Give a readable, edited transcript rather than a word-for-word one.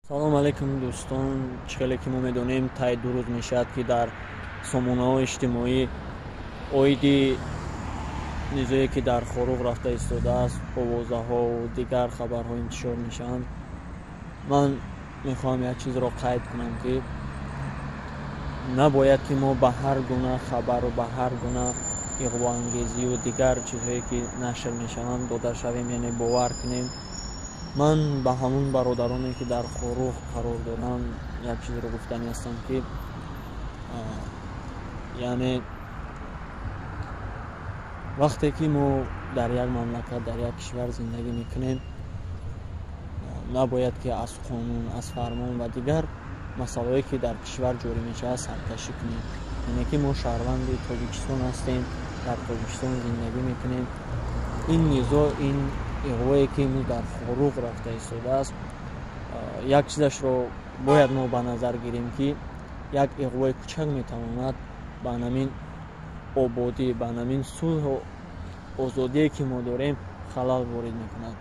Салом алейкум, дӯстон. Чӣ хеле ки мо медонем, тай 2 рӯз мешавад, ки дар сомонаҳои иҷтимоӣ оиди низое, ки дар Хоруғ рафта истодааст, овозаҳову дигар хабарҳо интишор мешаванд. Ман мехоҳам як чизро қайд кунам, ки набояд ки мо ба ҳар гуна хабару ба ҳар гуна иғвоангезию дигар чизҳое, ки нашр мешаванд, дода шавем, яъне бовар кунем. Ман ба ҳамун бародароне, ки дар Хоруғ қарор доранд, як чизро гуфтанӣ ҳастам, ки яъне вақте ки мо дар як мамлакат, дар як кишвар зиндагӣ мекунем, набояд ки аз қонун, аз фармон ва дигар масъалаҳое, ки дар кишвар ҷорӣ мешавад, саркашӣ кунем. Яъне ки мо шаҳрванди Тоҷикистон ҳастем, дар Тоҷикистон зиндагӣ мекунем. Ин низоъ, ин иғвое, ки имрӯз дар Хоруғ рафта истодааст, як чизашро бояд мо ба назар гирем, ки як иғвои кучак метавонад ба намин ободӣ, ба намин сулҳу озодие, ки мо дорем, халал ворид мекунад.